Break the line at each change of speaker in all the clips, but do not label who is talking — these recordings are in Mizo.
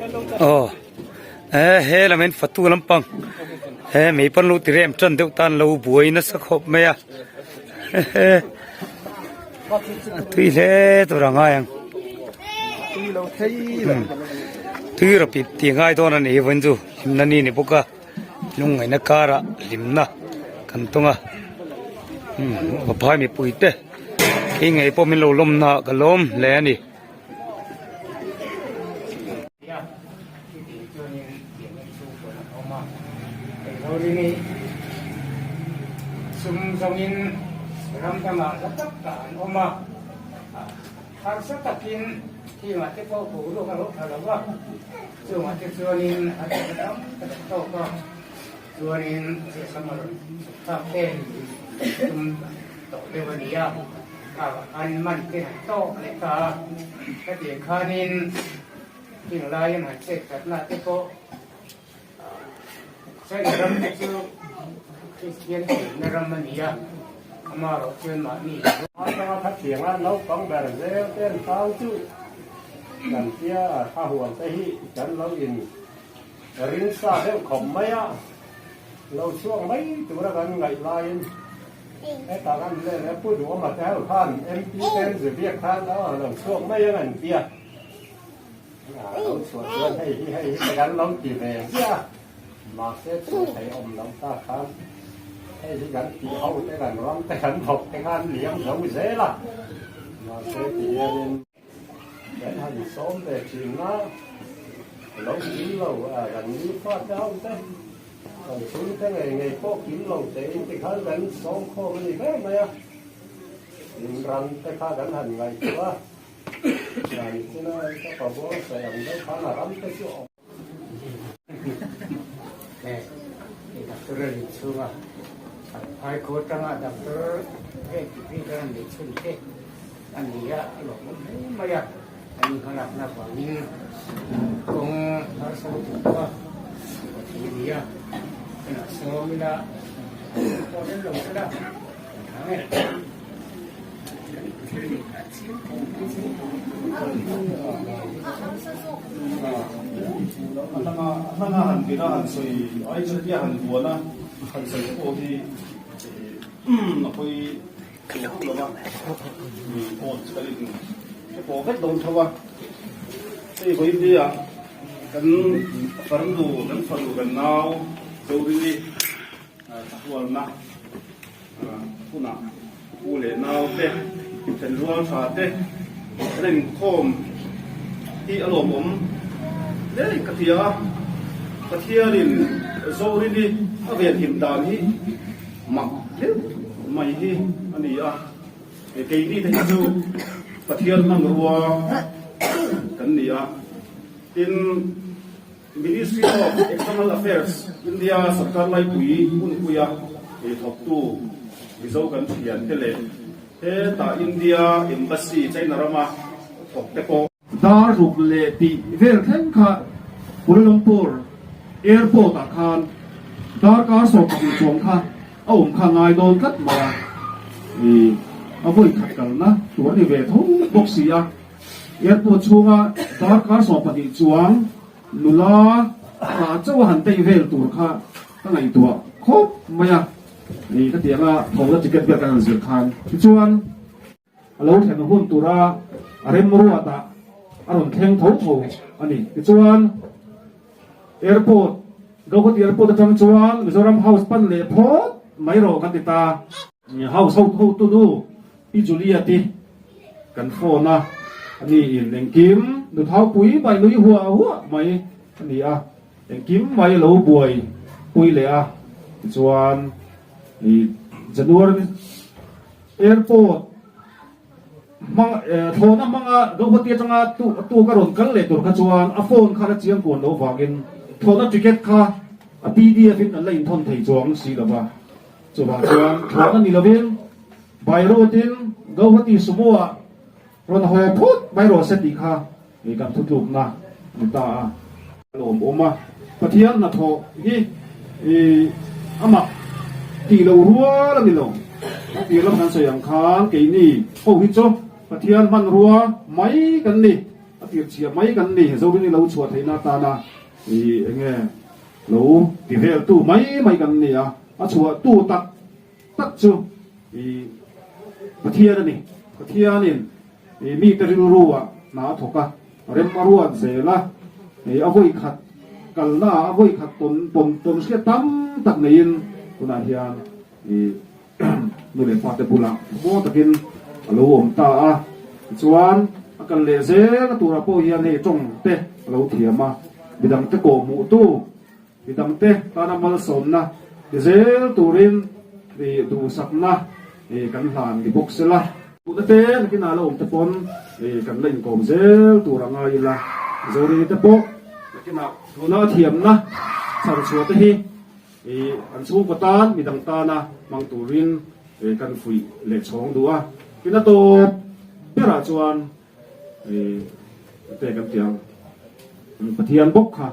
Aw he he lam hian fatu lampang he mei pawn lo ti rem tan deuh tan lo buai nasa khawp mai a hehe a tui hle tur a ngai ang tui rawh pip tih a ngai dawn a ni hi vawiin chu hlimna ni a ni bawk a lungngaihna karah hlimna kan tawng a paphai mipui te kei ngei pawh min lo lawmna ah ka lawm hle a ni.
An man te han tawk leh ta a, hetiang khanin heng laiin han chet thatna te pawh China ram te chu Kristian chenna ram a ni a, amaherawh chuan mahni
Atanga khathianga naupang ber zel te an tang chu kan tia a huan te hi kan lo in ring sa deuh khawp mai a, lo chhuak mai tura kan ngaih laiin Hetah kan let a, Pu Duhawma te ho khan MP ten Zebiak khan a lo chhuak mai ang an ti a, a lo chhuah chuan hei hi hei hi kan lo ti ve ziah a, mahse chhuah thei awm lo ta khan hei hi kan tih ho te kan ram te kan thawk te khan liam zo zel a, mahse ti hianin kan han sawm ve thin a, lo kim lo a kan ni fa te ho te. Kan chhungte ngei ngei pawh kim lo tein tikhan kan sawm khawm a ni ber mai a, in ran te kha kan han ngaihtuah a, dan china ka pa buang sawi ang deuh khan a ram te chu a awm.
He doctor a nih chhunga phai khaw atanga doctor heng tih phei khan a neih chhun te a ni a, a lawmawm hle mai a. An hmalakna vangin kawng harsa lutuk pawh a thei a ni a, tunah sawm ila pawh rem lo sela kan thang e. Kan thil nih a chiang thei mai chu.
A hlanga a hlanga han bira han sawi ai chutia han buan a han sawi te pawh hi a pawi lo va aw chu kan in hre pawh vek dawn tho a hei vawiin ah kan farnu kan fanu kan nau Zorini thlahualna hunah u leh nau te thenrual tha te kan inkhawm hi a lawmawm hle ka ti a Pathianin Zorini a venhim dan hi Mak deuh mai hi a ni a, keini te hi chu Pathian hmanrua kan ni a, tin Ministry of External Affairs India sarkar laipui hunpuia thawktu Mizo kan thian te leh hetah India Embassy China rama thawk te pawh
Dar ruk leh tih vel thleng kha Kuala Lumpur Airport ah khan darkar 12 chuang kha a awm kha ngai dawn tlat mai a, ih a vawi khat kalna tur a ni ve tho bawk si a, airport chhunga darkar 12 chuang nula tah chauh a han tei vel tur kha ka ngaihtuah khawp mai a, ih khatianga thawhna ticket vel kan han zir khan tichuan. A lo thlen hun tura a remruatah a rawn thleng tho tho a ni. Tichuan, Airport, Gauhati Airport atang chuan Mizoram House pan leh phawt mai rawh kan ti ta. House ho hotu nu Pi Juliet i kan phone a, a ni in engkim nuthaupui mai nui huah huah mai a ni a, engkim mai lo buai pui leh a. Tichuan, January. Airport hmang thlawhna hmanga Guwahati atanga tuk a rawn kal leh tur kha chuan a phone kha la chiang kuan loh vangin thlawhna ticket kha a pdf in an la inthawn thei chuang si lo va. Chuvang chuan thlawhna ni lovin by road in Guwahati sumo ah rawn haw phut mai rawh se tih kha kan thutlukna a ni ta a. A lawmawm a, Pathian hnathawh hi amah tih loh rual a ni lo. A tir lam kan sawi ang khan keini ho hi chu Pathian hmanrua mai kan ni. a tir chhia mai kan ni. Zorini lo chhuah theihna atana ih enge lo ti vel tu mai mai kan ni a, a chhuah tu tak tak chu ih Pathian a ni. Pathianin ih mite rilru ah hna a thawk a, rem a ruat zel a, ih a vawi khat kalna ah a vawi khat tawn tawn tawn hriat tam tak neiin tunah hian ih nu leh pate bulah maw takin a lo awm ta a, tichuan a kal leh zel a turah pawh hian hei tawng te a lo thiam a, midang te kawh hmuh tu, midang te tana malsawmna ti zel turin ih duhsakna ih kan hlan ni bawk sela. Duhna te nakinah la awm te pawn ih kan la inkawm zel tur a ngai ila, Zorini te pawh nakinah duhna a thiamna chhar chhuah te hi I an chhungkaw tan midang tana hmang turin kan fuih leh chhawng duh a, tin a tawp berah chuan te kan ti ang, Pathian bawk kha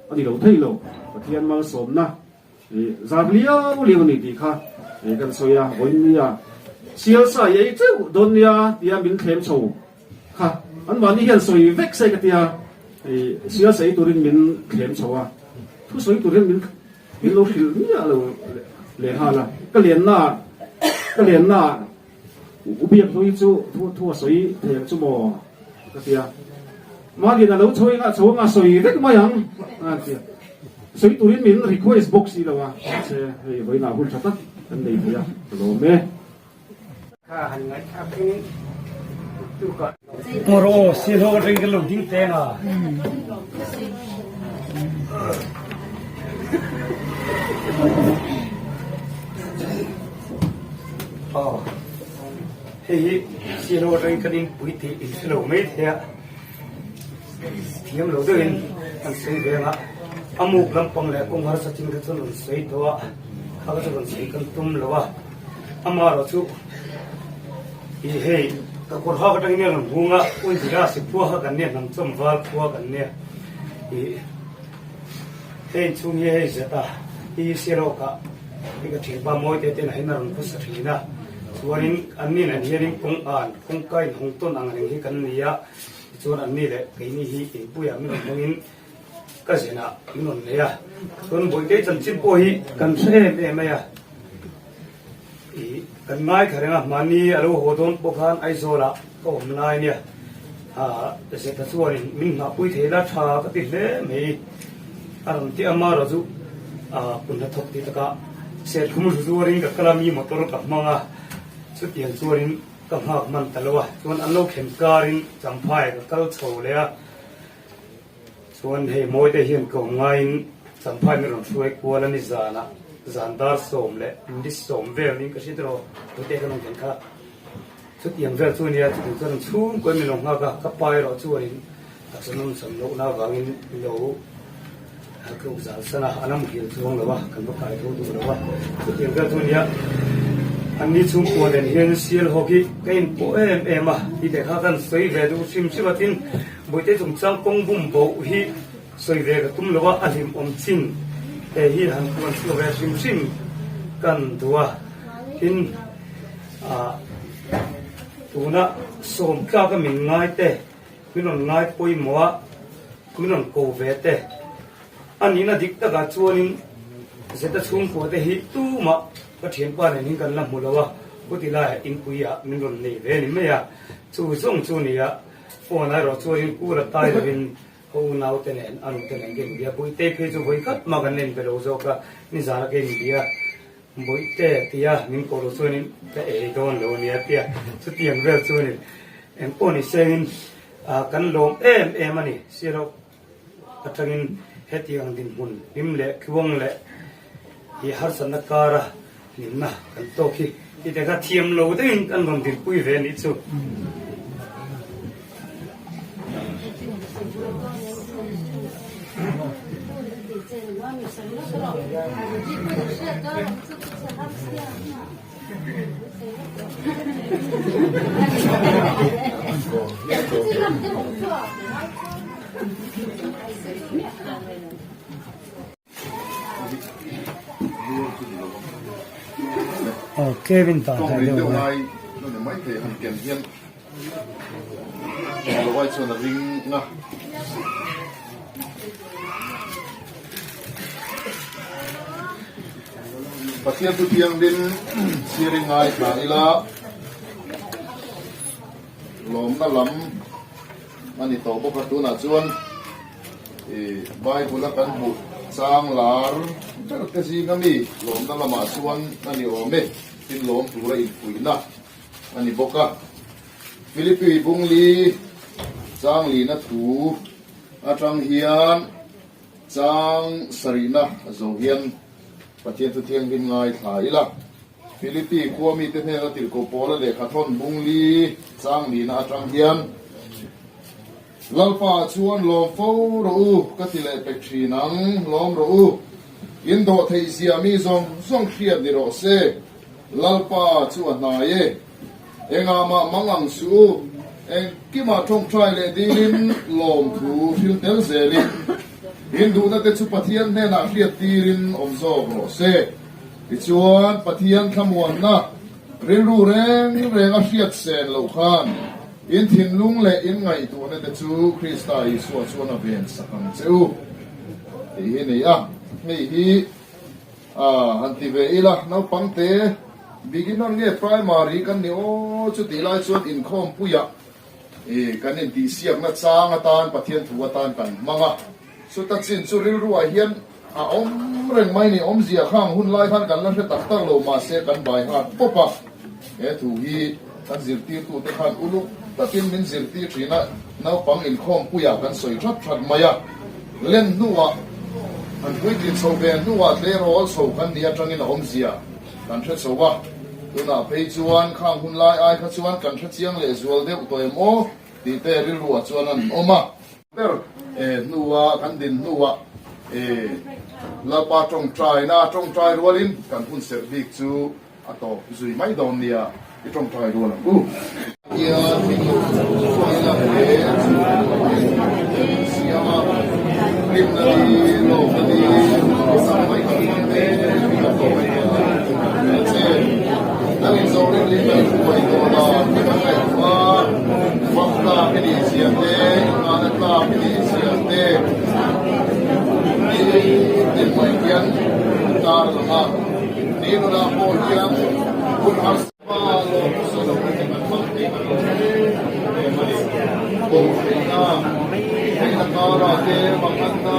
a ni lo thei lo, Pathian malsawmna zar liau liau a ni tih kha kan sawi a, vawiin sial sa i ei teuh dawn nia tia min thlem chho kha anmahni hian sawi vek se ka tia sial sa ei turin min thlem chho a. Thusawi tur hian min min lo hrilh miah lo leh nghal a, ka lenna ka lenna u biak hlui chu thu thu a sawi thei ang chu maw ka ti a, Malian a lo chho eng a chho anga sawi vek mai ang a ti a, sawi turin min request bawk si lo a, mahse hei vawiinah hun tha tak kan nei thei a, ka lawm e.
Kha han ngaihthlak in tukah.
Mawraw sihlawh atangin kan lo ding teng a. Aw hei hi sihlawh atangin kan inpui tih in hre lo mai thei a, thiam lo deuhin kan sawi ve ang a, a muk lampang leh kawng harsa chin kha chuan rawn sawi tawh a, kha kha chu rawn sawi kan tum lo a. Amaherawh chu ih hei ka kawr hak atangin a rawn hung a, Uinzira Siphua kha kan nia, Hnamchawm val khua kan nia. Ih hei inchhung hi hei zet a, i Sialawka hi ka thianpa mawi te ten a hin a rawn khawsa thin a, chuanin anni nen hianin kawng an kawngka inhawng tawn ang reng hi kan ni a, tichuan anni leh keini hi inpuiah min rawn hawngin Ka zinah min rawn nei a, chuan Bawihtei chanchin pawh hi kan hre em em mai a, ih kan ngaithla reng a, mahni a lo haw dawn pawh khan Aizawlah ka awm lai nia, ah Zeta chuanin min hnahpui thei la tha ka ti hle mai a rawn ti a, Mara chu ah kun hnathawk ti takah serthlum zu zuarin ka kal a, mi motor ka hmang a, chutiang chuanin ka nghak hman ta lo a, chuan an lo thlen karin Champhai ka kal chho leh a. Chuan hei Mawite hian ka awm ngaiin Champhai min rawn hruai kual a ni zanah zan dar 10 leh ni 10 vel niin ka hria tiraw Mawite ka rawn thlen kha. Chutiang vel chu ania chutiang chuan an chhungkaw in min lo nghak a, ka pa erawh chuanin taksa nawm sam lohna avangin lo tluk zal san a, a la muhil chuang lo a, kan va kai tho duh lo a. Chutiang vel chu ania anni chhungkua nen hian sial hawk hi ka inpawh em em a, tih te kha kan sawi ve duh hrim hrim a tin. Bawihte chungchang kawng bum boh hi sawi ve ka tum lo a, a hlimawm chin he hi han puan chhuah ve hrim hrim kan duh a. Tin, ah tuna sawm tlaka min ngai te, min rawn ngai pawimawh a, min rawn ko ve te, a nihna dik takah chuanin Zeta chhungkua te hi tumah ka thianpa nen hin kan la hmu lo a, chuti laiah inpuiah min rawn nei ve ni mai a, chu zawng chu nia. Phone erawh chuanin kûr a tai lovin ka unaute nen a nute nen ka inbia. Bawihte phei chu vawi khat mah kan la inbe lo zawk a, nizana ka inbia. Bawihte tia min kawh loh chuanin ka ei dawn lo ania tia chutiang vel chuanin eng pawh ni sengin kan lawm em em a ni. Sirok atangin hetiang dinhmun hlim leh tluang leh i harsatna kara hlimna kan tawk hi tite kha thiam lo deuhin kan rawn dinpui ve anih chu. Kevin ta deuh ngai.
Lawai chuan a ring a. Pathian thu thianghlim chhiar i ngaithla ila lawmna lam a ni tawh bawk a tunah chuan ih Bible a kan hmuh chang lar ber te zinga mi lawmna lamah chuan a ni awm e tin lawm tura infuihna a ni bawk a Philippi bungli changlina thu atang hian Chang sarihna zo hian Pathian thu thianghlim ngaithla ila. Philippi khua mite hnena tirhkoh Paula lehkha thawn bungli chang nihna atang hian, Lalpa chuan lawm fo rawh u, ka ti leh pek thin ang, lawm rawh u. In dawh theih zia mi zawng zawng hriat ni rawh se, Lalpa chu a hnai e. Engah mah mang ang suh u, engkimah tawngtai leh dilin lawmthu hril tel zelin in duhna te chu Pathian hnenah hriat tirin awm zawk rawh se. Tichuan, Pathian thlamuanna rilru reng reng a hriat sen loh khan in thinlung leh in ngaihtuahna te chu Krista Isua chuan a ven sak ang che u tih hi ni a, hei hi A han ti ve ila, naupangte beginner nge primary kan ni aw chutih lai chuan inkhawmpuiah i kan intihsiakna chang atan Pathian thu atan kan hmang a, chuta chin chu rilruah hian a awm reng mai ni, awmzia khang hun lai khan kan la hre tak tak lo mahse kan bai nghal pawp a, he thu hi kan zirtirtute khan uluk takin min zirtir thin a, naupang inkhawmpuiah kan sawi that that mai a. Len hnuah an puitlin chho ve hnuah tleirawl chho kan nih atangin a awmzia kan hre chho a, tunah phei chuan khang hun lai ai kha chuan kan hre chiang leh zual deuh tawh em aw tih te rilruah chuan an awm a. Ber e hnuah kan din hnuah e Lalpa tawngtaina tawngtai rualin kan hun serh bik chu A tawp zui mai dawn nia, i tawngtai rual ang u. Hian min lo hruai la hle chu in siam a, hlimna ni, lawmna ni, sak mai kan hman mek hi kan tawp mai dawn a ni che. Kan inzawrin leh kan hruai dawn a, mi kan ngaihtuah a, fak tlak i nih zia te, innghahna tlak i nih zia te, nitin mai hian tar lang a. Ni nunah pawh hian hun harsa lawm hmasa lo te kan hmang thei kan lo em em a ni. Pawh theihna, theihna karah te manganna,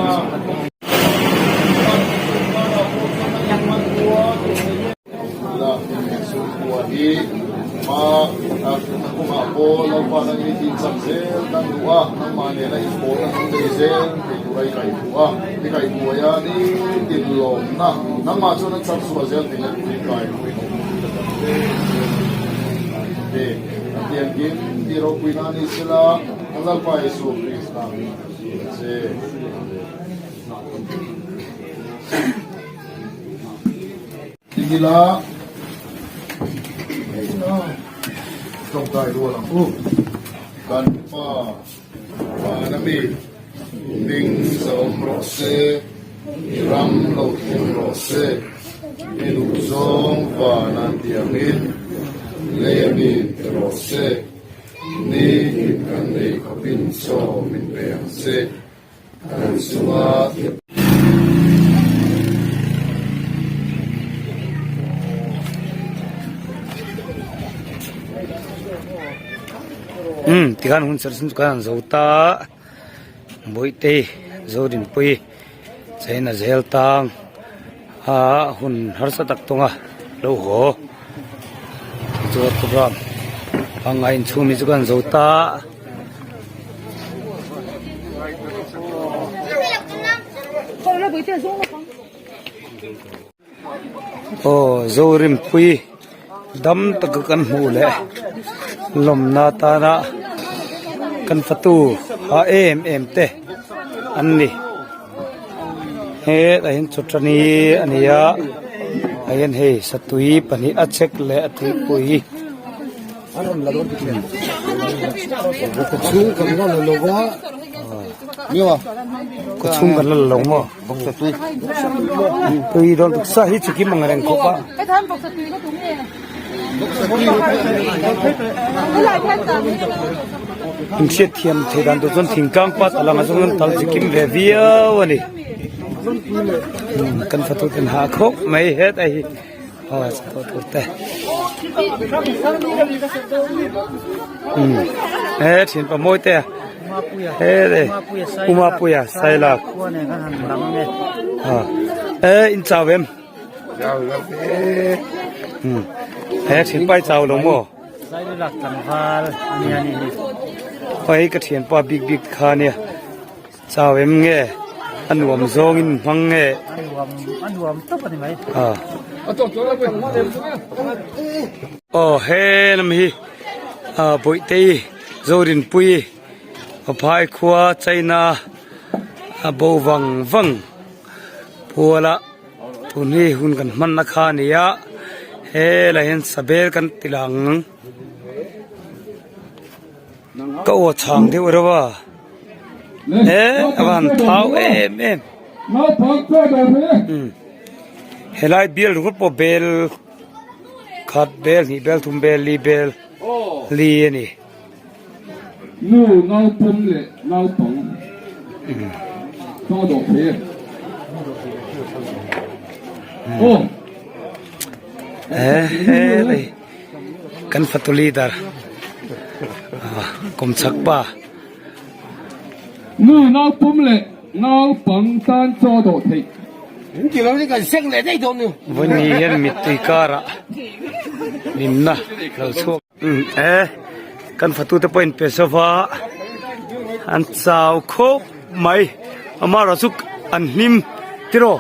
karah pawh chuan an inhman hua tur thei la chhungkua hi hma kawngah pawh Lalpa nangin i tihchak zel kan duh a, nangmah nena inpawlna kan nei zel thei tura i kaihphuh a, i kaihphuai a nitin lawmna nangmah chuan an chak chhuah zel thei na turin kaihphuin awm pui ta tak zel zel a ni. Kan tiangkim ti ropui na ni sela kan Lalpa Jesu Krista hming kan zir a che. Tingila tawngtai rual ang u. Kan Pa Vana mi hming zawm rawh se, i ram lo thleng rawh se, i duh zawng van an tih angin lei a mi pe rawh se, ni tin kan nei khawpin chaw min pe ang che. Kan chunga thiam.
Umm tikhan hun serh chu kan zo ta Bawihte Zodinpui China zel tang a hun harsa tak tawnga lo haw tichuan program pangngai inchhung hi chu kan zo ta. Aw Zorinpui dam taka kan hmuh leh lawmna tana kan fatu ha em em te an ni hetah hian chawṭani a ni a ah hian hei satui pahnih a chek leh a tuipui. Kawchhung kan la lo maw tui dawn tuk sa hi chikim ang reng khawp a. In hriat thiam thei dan tur chuan thingtlang pa ta lang ah chuan tal chi kim ve viau a ni. Kan fatu ten hah khawp mai hetlai hi aw chhuah tur te. He thian pa mawi te a he le Umapuia Sailak e in chau em he thian pa i chau lo maw. Hei ka thianpa bik bik kha nia chau em nge a nuam zawng in hmang nge aw he lam hi ah bawihte Zorinpui Vaphai khua China a bo vang vang puala. Tun hi hun kan hmanna kha a ni a helai hian sabel kan ti lang ka aw chhang deuh reuh a he a van thau em em helai bial ringawt pawh bel khat bel hnih bel thum bel li bel li a ni.
Nu naupawm leh naupang hmang dawh thei e. Aw.
He he lei kan fatu leader kawmchhak pa.
Nu naupawm leh naupang tan chaw dawh theih.
Vawiin hian mittui karah hlimna lo chhuak. E kan fatu te pawh in pe zova an chau khawp mai amaherawh chu an hlim tiraw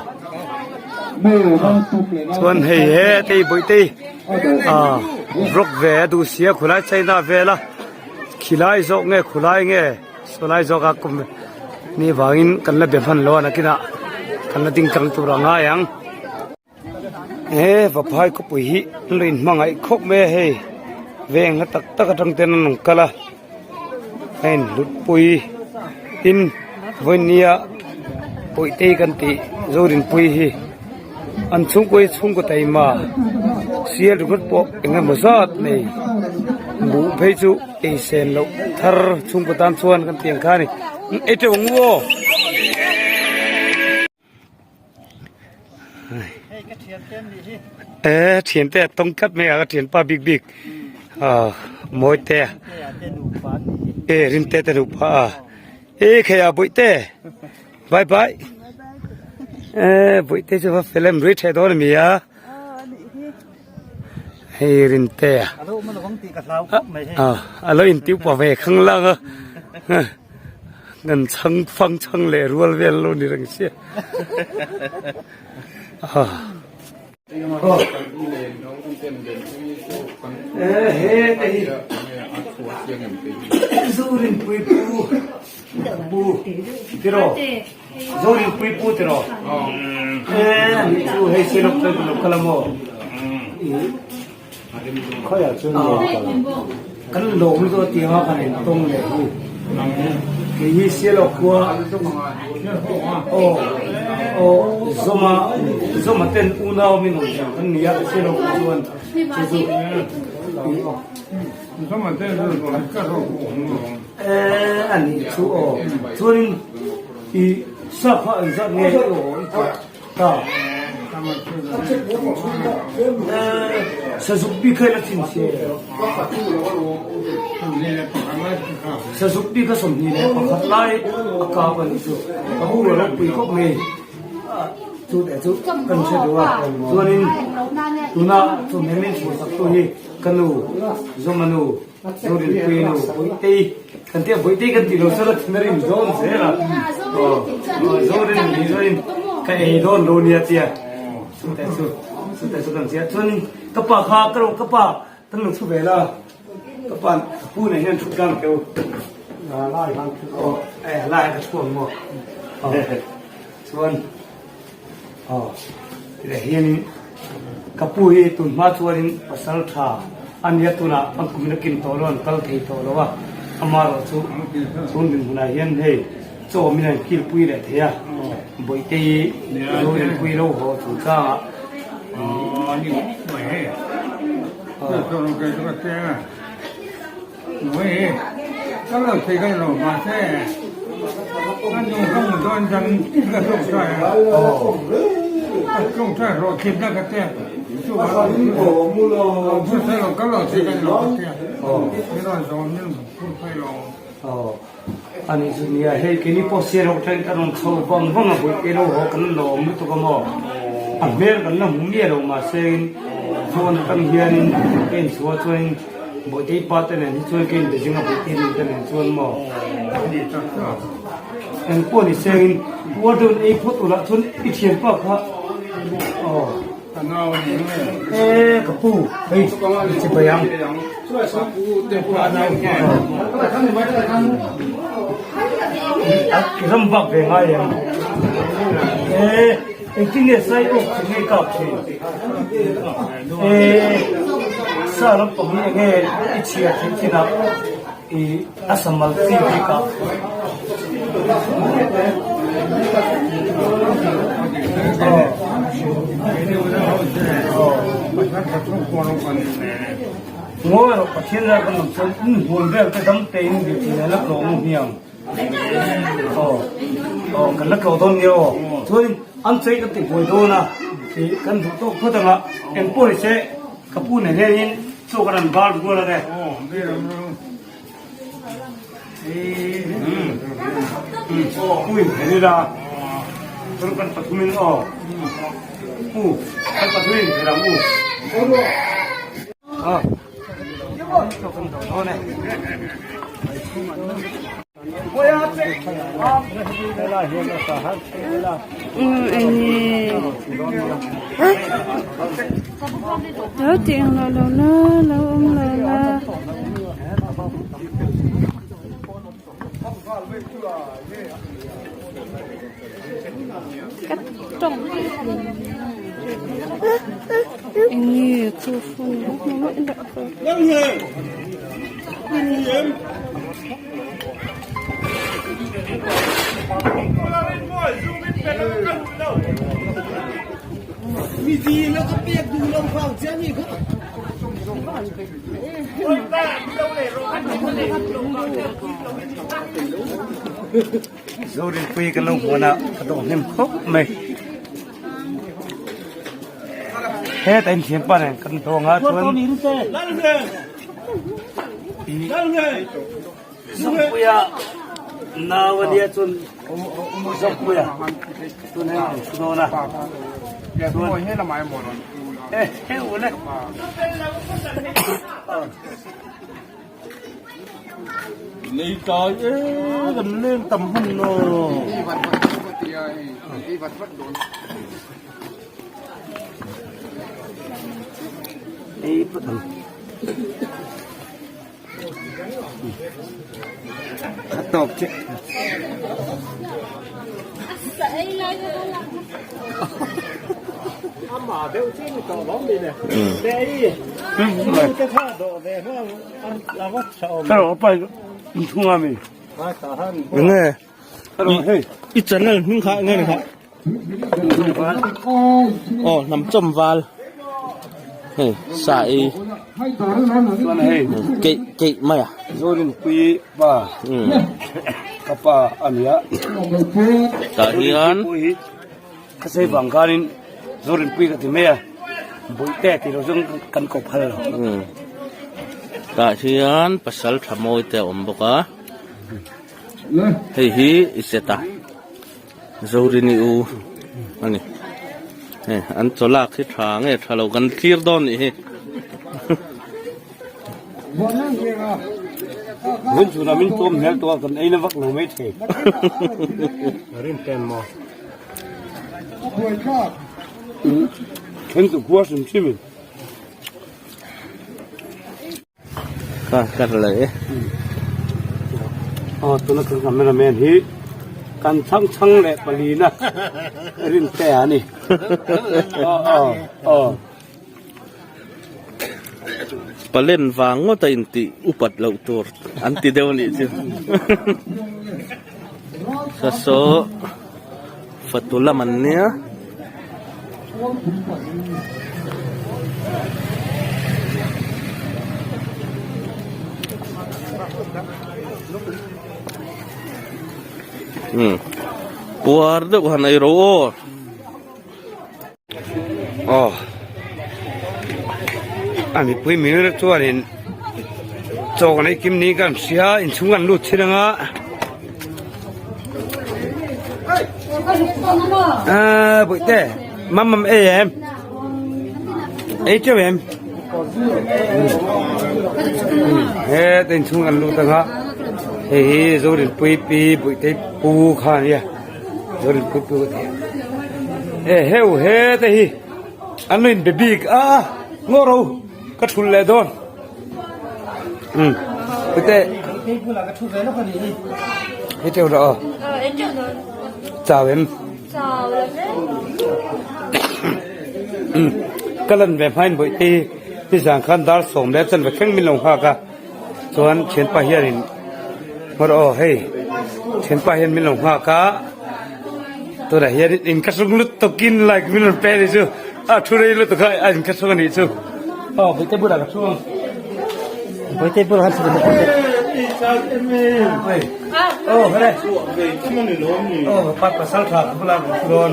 chuan hei he tei bawihte ah vlog ve a duh sia khulai china vela khilai zawk nge khulai nge sawlai zawk a kum ni vangin kan la be hman lo a nakinah kan la ding tlang tur a ngai ang. He vaphai khawpui hi an lo inhmangaih khawp mai a hei veng hla tak tak atang ten an rawn kal a a inhlutpui tin vawinia pawihte kan tih Zorinpui hi an chhungkaw hi chhungkaw taima sial ringawt pawh eng emaw zat nei buh phei chu ei sen loh thar chhungkaw tan chuan kan tih ang kha a ni ei teuh ang u aw. E thian te a tawng tlat mai a ka thianpa bik bik ah mawi te e rin te te nupa a e khei a bawih te bye bye e bawih te chu va fel em rui theh dawn a mi a hei rin te a a lo in tiu pa ve khang lang a. Kan chhang fang chhang leh rual vel lo ni reng sia. Zorinpui pu pu tiraw Zorinpui pu tiraw e chu hei silawk chuan ka lo kal a maw. Kan lawm lutuk a tiang a kan intawng leh hi kei hi Sialawk khua aw aw Zawma Zawma ten unau min awm thiam kan ni a Sialawk khua chuan chu chu e a nih chu aw chuanin i sap kha an zat nge aw i tih Ta. Sazuk bik kha ila chin se. Sazuk bik kha 21 lai a kap a nih chu. Ka hu a ropui khawp mai. Chu teh chu kan hre duh a. Chuanin tuna chu hmel min chhuahsak tu hi ka nu Zawmanu Zorinpuii nu Bawihtei kan tia Bawihtei kan tih lo chuan a thin a rim dawn zel a aw Zorin ni chuanin ka ei dawn lo nia tia chutah chu chutah chu kan tia chuanin ka pa kha ka lo ka pa kan lo thu ve la ka pa ka pu nen hian thut tlang teu aw eh lai ka thu ang maw aw chuan Aw, tih hianin ka pu hi tun hma chuanin pasal tha a nia tunah an kum in a kim tawh lo an kal thei tawh lo a, amaherawh chu chhung dinhmunah hian hei chaw min an kilpui leh thei a, Bawihte hi Zorinpui lo haw chungchangah ih. A nih chu nia, hei keini pawh sial ho thleng kan rawn chho vang vang a, bawihte lo haw kan lawm lutuk a maw? A hmel kan la hmu miah lo mahse in phone atang hianin ka inchhuah chuanin bawihte pa te nen hi chuan ka inbe zing a bawihte nu te nen chuan maw? Eng pawh ni sengin puar deuhin ei phawt ulh ah chuan i thianpa kha aw. E ka pu hei chibai ang. I ram vak ve ngai em? E engtin nge sai awk chu nge kap thin? E sa lampang hi enge i chhiar theih chinah i a samal chi bik ah. Ngawi rawh Pathian ral kan awm chuan in huan vel te dam te in biak in la tlawh ngu hmiang. Aw aw kan la tlawh dawn nia aw. Chuan an chei kan ti buai dawn a ih kan duh tawk phawt anga eng pawh ni se ka pu nen hian in chaw kan han bar rual a ne. Pu in thlen ila chuan kan pathumin aw pu kan pathumin thlen ang u.
Lo tih ang lo lo la lo awm lo la. Ka tawng eng nge chu phone
Zorinpui kan lo hmuan a ka dawh hnem khawp mai heta in thianpa nen kan dawng a chuan Zukpuia nau a nia chuan Zukpuia tun hei an thu dawn a chuan e he ule
Nei tai e kan leng tam hman lo.
Ei phawt ang. A tawp chiah.
Enge i channel hming kha enge ni kha aw hnam chawm val hei sa ei keih keih mai a
Zorinpui pa ka pa a nia
tah hian
ka sei vang khanin Zorinpui ka ti mai a Bawihte tih loh chuan kan ko phal lo
tah hian pasal tha mawi te a awm bawk a hei hi i set a. Zorini u a ni hei an chaw lak hi tha nge tha lo kan thlir dawn nih hi
Vun chhunah min tlawm hmel tawh a kan ei na vak lo mai thei. Then chu khua hrim hrim in.
Ka kar leh e.
Aw tuna kan cameraman hi kan chhang chhang leh palina rin te a ni. Aw aw aw.
Palen vang ngawt a intih upat loh tur an ti deuh a nih chu. Sasaw fatu lam an nia. Umm puar deuh han ei rawh aw.
Aw a mipui mihring te chuanin chaw kan ei kim niin ka hria inchhung an lut thin anga aaa bawihte mam mam ei em ei teuh em heta inchhung an lut anga hei hi Zorinpui pi bawihte pu kha a nia. E heu he te hi an lo inbe bik a ngaw ro ka thul leh dawn um tute hei teuh rawh aw chau em um ka lan ve hmain bawih te hi nizan khan dar sawm leh chanve thleng min lo nghak a. Chuan thianpa hianin hmar aw hei thianpa hian min lo nghak a tunah hian in ka sung lutukin like min rawn pe a nih chu a thu rei lutuk a a in ka sung a nih chu aw bawihte bulah ka thu ang
bawihte bulah khan thu
hei aw hele aw pa pasal tha ka bulah ka thu dawn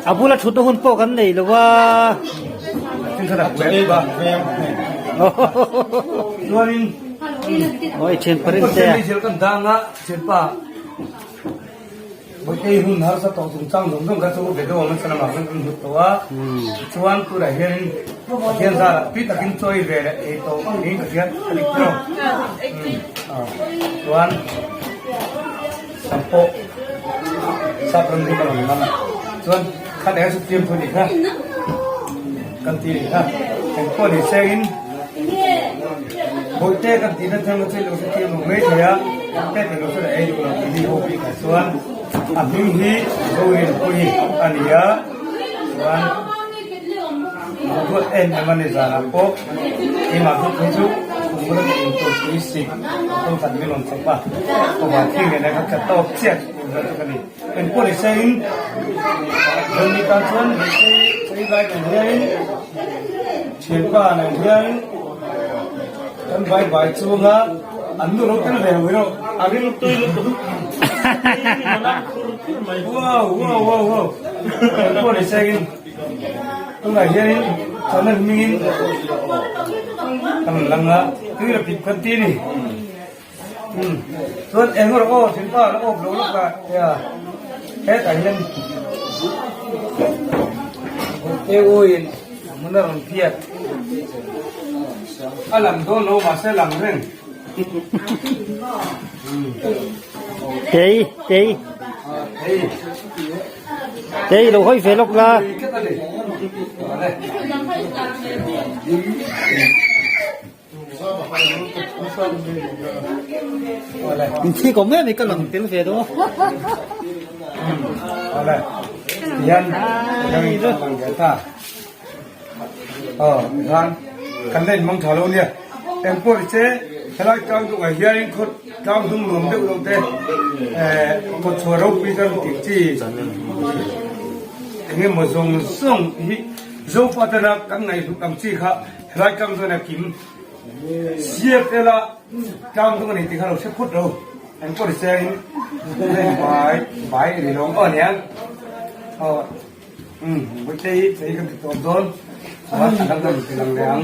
a bula thutna hun pawh kan nei lo va. Oi thian parin te
kan dang a thianpa bawihte hun harsa tawh chung chang zawng zawng kha chu video an san amah khan kan hmu tawh a chuan tunah hianin Pathian zarah tui takin chawi ve leh ei tawh niin ka hria a dik tawh chuan sam pawh sap ram hi ka rawn lam chuan kha leh chu fiamthu a nih kha kan ti a nih kha engpawh ni sengin bawihte kan tih na thang chu ilo hre thiam lo mai thei a bawihte tih loh chuan a ei duh lo tih hi ho bik ah chuan a hming hi Zorinpuii a ni a chuan Ruat em em a ni zanah pawh keimah bawk hi chu khumur a in tur tui sik motor khat min rawn chawp a kawmah thing nen a ka tla tawk chiah chu tur vel chu ka ni engpawh ni se in Johnny tan chuan chei lai nen hianin thianpa nen hianin kan vai vai chunga an nu lo tel ve lo ilo a ring tui lutuk wow wow wow wow engpawh ni se in. Tunah hianin channel hmingin kan lang a, tui la pip kan ti a ni. Umm chuan eng rawh aw thinpa la awp lo lawk a tia hetah hian Bawihte uin hmun a rawn phiat a lang dawn lo mahse a lang reng.
Tei tei. Tei lo hawi ve lawk la. In thi ko mai mai ka lang tel ve dawn.
Hian ta. Aw khan kan la inmang tha lo nia engpawh ni che helai tlang dungah hianin khaw tlang hnung nuam deuh deuh te eh kawt chhuah ropui chuan tih chi eng emaw zawng zawng hi Zopa tana kan ngaihhlut ang chi kha helai tlang chuan a kim CFL a tlang dung a ni tih kha lo hre phut lo engpawh ni che in bai bai a ni lo ang aw aniang aw. Umm Bawihte hi chei kan ti tawp dawn chuan a dang kan ti lang leh ang.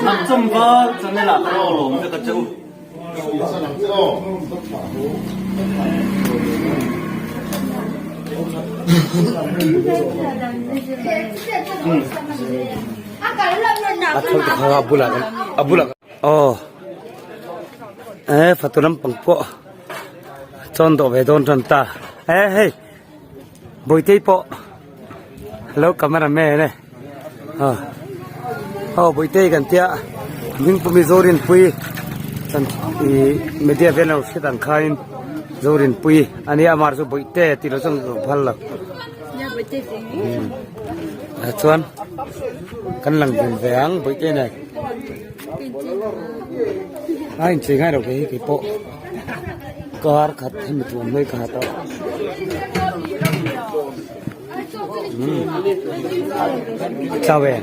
Hnamchawm val channel ah ka lo lawm vek a che u.
A thawk kha a bulah a bulah aw. Eh fatu lampang pawh chuan dawh ve dawn tan ta eh hei bawitei pawh hello camera man e ah aw bawitei kan tia hmingpumi Zorinpui chan ih media vel lo hriat ang khain Zorinpui a nia amah chu bawihte tih loh chuan ka phal lo ah chuan kan lang dun ve ang bawihte nen. A inchei ngai lo kei hi kei pawh kar khat hemi tuam mai ka ha tawh. Chau e.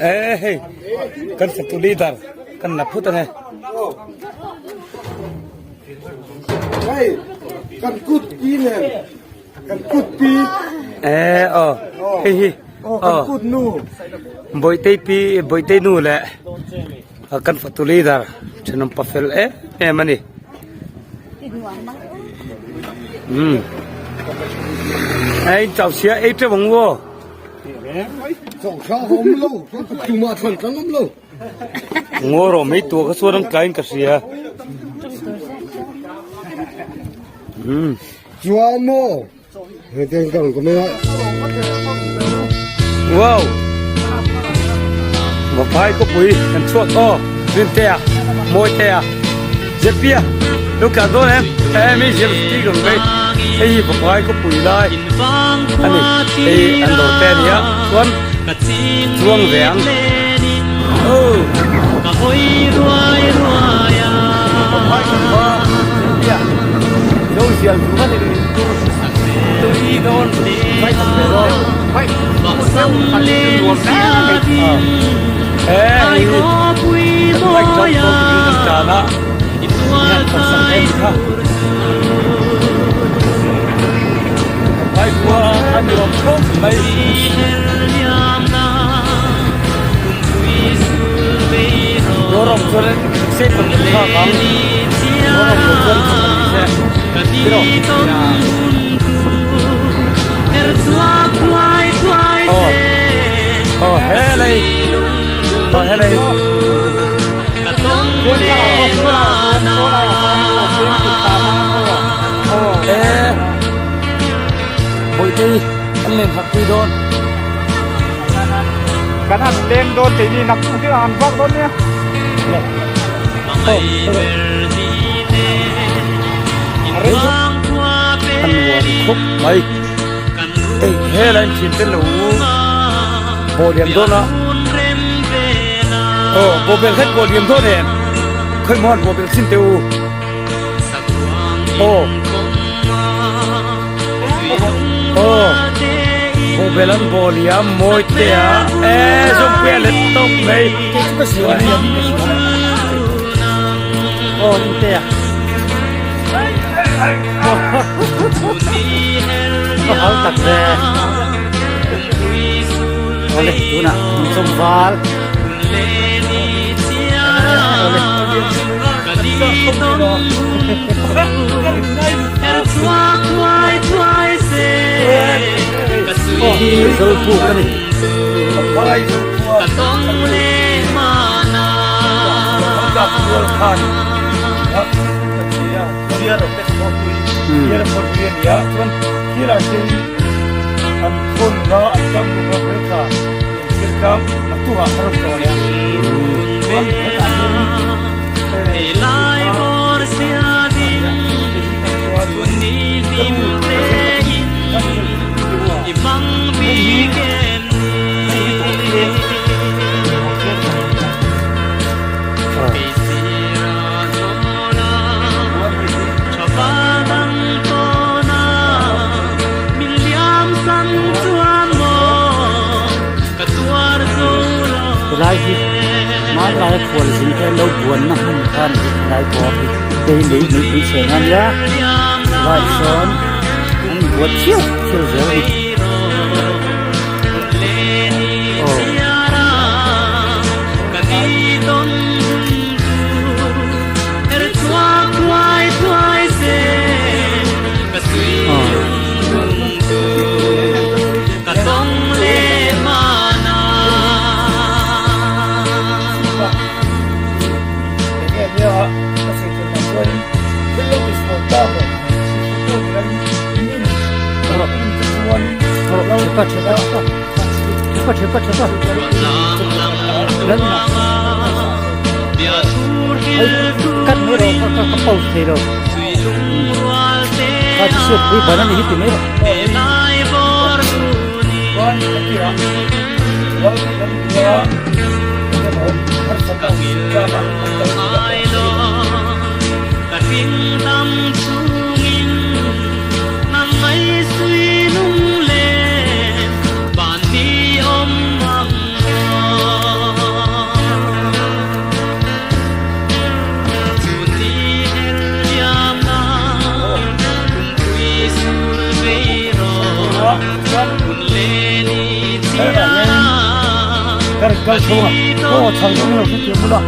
E hei kan fatu leader kan la phut ange.
Hei kan kut pi nen kan kut pi.
E aw hei hi
kan kut nu.
Boitei pi boitei nu leh kan fatu leader thenawm pa fel em em ani. Um ei chau sia ei teuh ang u aw. Ngaw rawh mai tur kha chuan an tlaiin ka hria. Um. Wow. Vaphai khawpui kan chhuak aw Rintea Mawitea Zepia lo tlan dawn em e mi zir ti gang mai hei hi Vaphai khawpui lai ani hei an dawr te ania chuan chuang ve ang oh Vaphai kan va Zepia zo zial tur ani tui dawn vai khat ve dawn he hei kan bike chuan dawn turin kan tlan a hian kan sak em kha vai khua a ni awm khawp mai. Dawr awm chuan safe an thlak ang dawr awm loh chuan khat an ni se tiraw. Aw helai aw helai e bawihte an len hak pui dawn
kan han leng dawn keini nak chu thil an vak dawn nia
a nuam khawp mai hei helai an thian te lo bawh liam dawn a aw bawh bel khat bawh liam dawn em khawi maw an bawh bel chin teh u aw aw bawh bel an bawh liam mawi te a e zawngpui a let tawp mai aw inte a.
Ka hau tak ve. Awle tunah chawm val. Awle.
Zolpu ka ni.
Helai hi hmanlai a khualzin te an lo buanna hmun kha a ni hi helai bawr hi hei lei meipui chheng a nia helaiah sawn an buat thiau thiau zel a ni.
Kal chho a aw chho deuh lo hrethiam bula.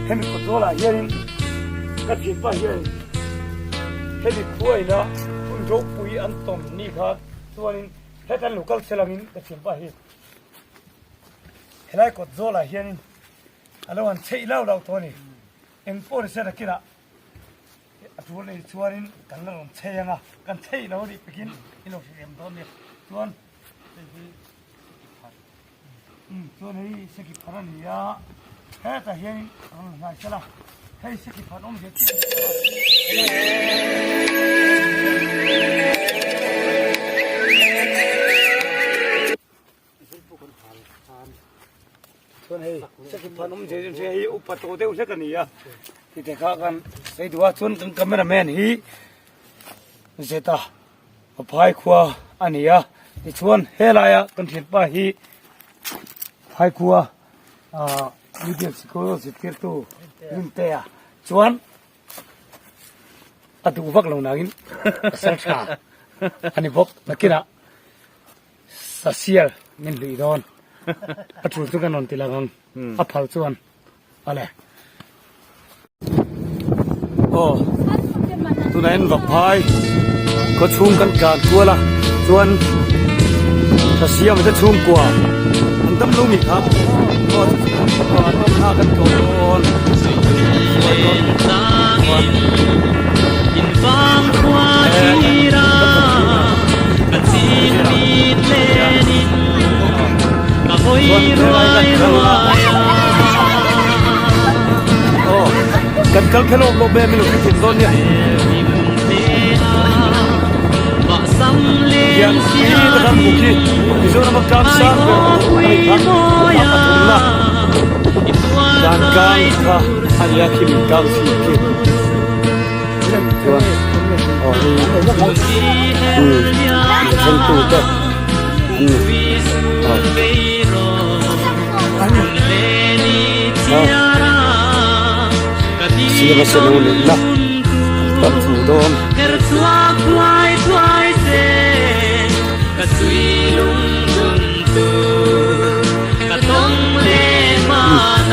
Hemi kawtzawl ah hianin ka thianpa hian hemi khuaina hun ropui an tawm ni kha chuanin heta an lo kal sel angin ka thianpa hi helai kawtzawl ah hianin a lo han chheih lau lau tawh a ni. Eng pawh ni se nakinah a tul nei chuanin kan la rawn chhei ang a, kan chheih lo anih pekin i lo hrilh em dawn nia. Chuan hei hi Umm chuan hei seki phar a ni a, hetah hianin a rawn hnai sel a, hei seki phar awm zia chiah Chuan hei seki phar awm zia chiah hei upa tawh deuh hlek a ni a, tite kha kan sawi duh a, chuan kan camera man hi Zeta. Phai khua a ni a tichuan helaia kan thianpa hi phai khua ah middle sikul zirtirtu Rintea chuan a duh vak lo nangin pasal tha a ni bawk nakinah sasial min hlui dawn a tul chu kan rawn ti lang ang a phal chuan. Ale. Aw. Tunah hian Vaphai khaw chhung kan tlan kual a chuan Thasiam te chhungkua an dam lo mi kha aw an awm kha kan tlawh dawn chuan Kan kal khelawm lawm em ilo hrethiam dawn nia. Hian khi ta kan hmu khi Mizoram a tlang sang ber a ni kha a pathumna dan tlang kha a nia khi min tlang chhip khi chuan aw hei umm thlengtu te an ni aw. Siam a seno nihna an pan chu dawn.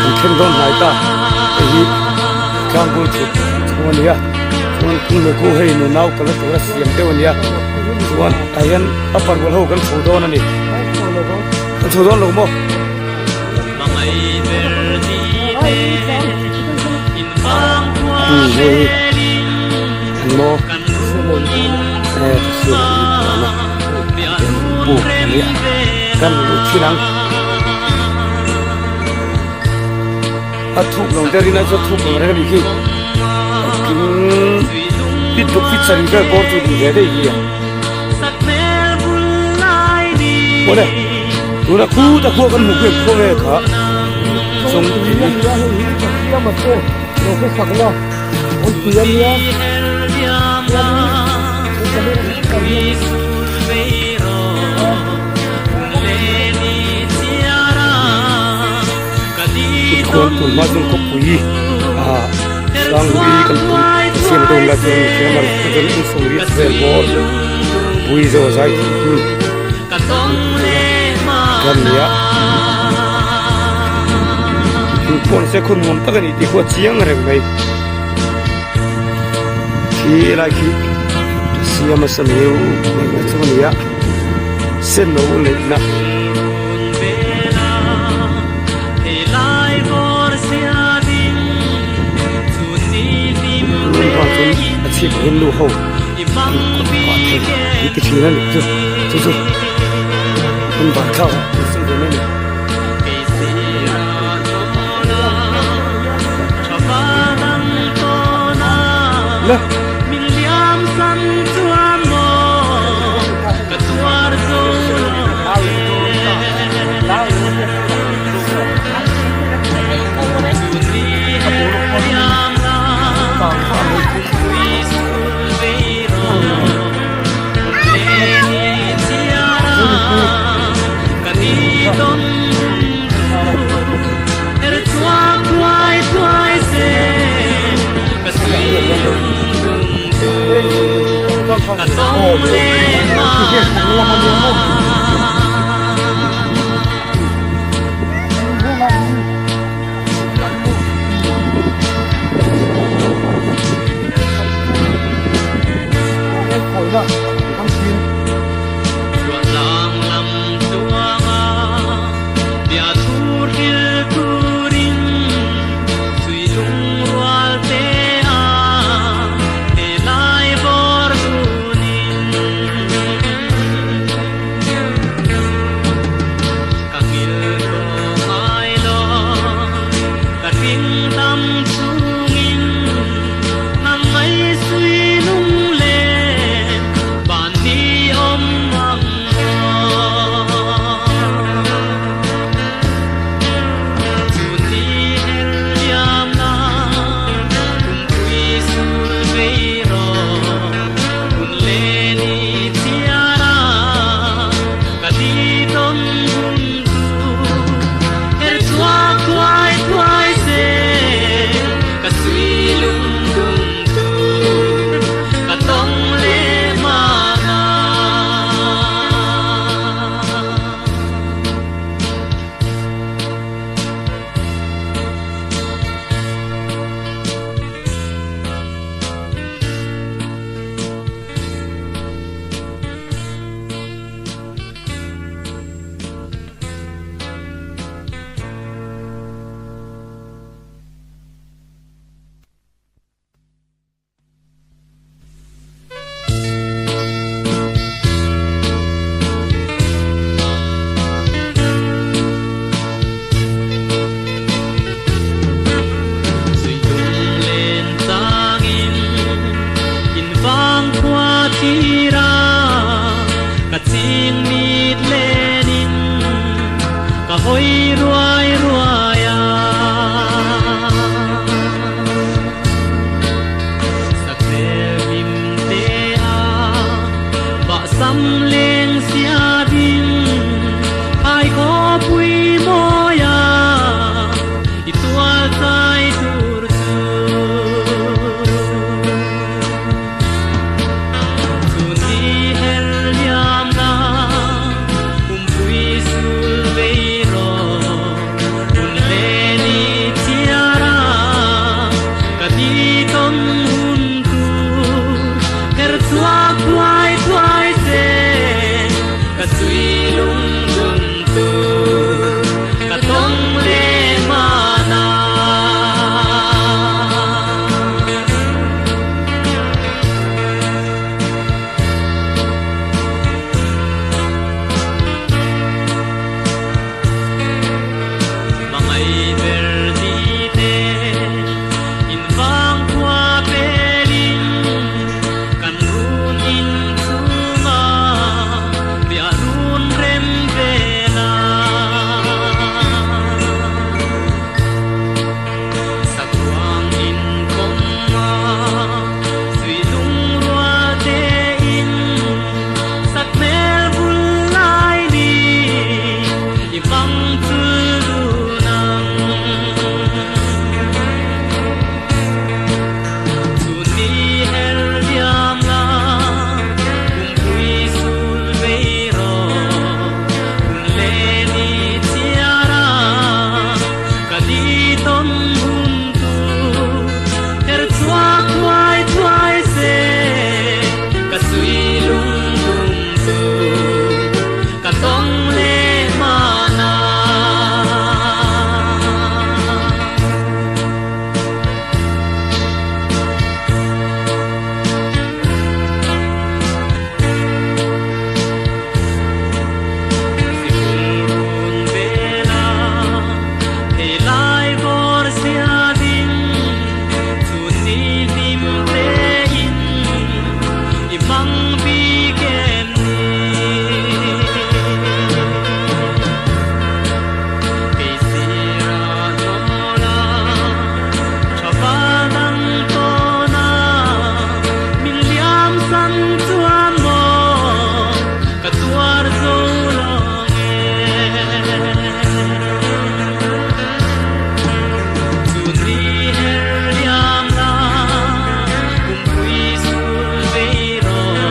An thleng dawn hnai ta hei hi tlangpui thut chhung a ni a chuan kung leh ku hei nunau kal tura siam deuh a ni a chuan tah hian a parwal ho kan chho dawn a ni. Kan chho dawn lo maw? Hei an maw eh siam an puan a buk a nia kan luh thin ang a thuk lo te rin a chuan thuk lo reng a nih khi engkim fit tluk fit sarih vel bawr chu ni ve daih hi a. Awle tuna khuta khua kan hmuh em khaw nge kha chung tui Tikhuan tun hma chuan khawpui ah Sanglui kan tih siam dawn lai chuan mihring a chuan in sawmriat vel bawr bui zawh zai tih hi kan ni a inkhawm se khaw nuam tak a ni tih khu a chiang reng mai khi lai khi siam a sa miu neihna chu a ni a senno neihna. A chhip ah hian nu ho. Kut pah thei an ti thin a nih chu chu chu an bar thlak ah an sawi ve mai a ni. Le.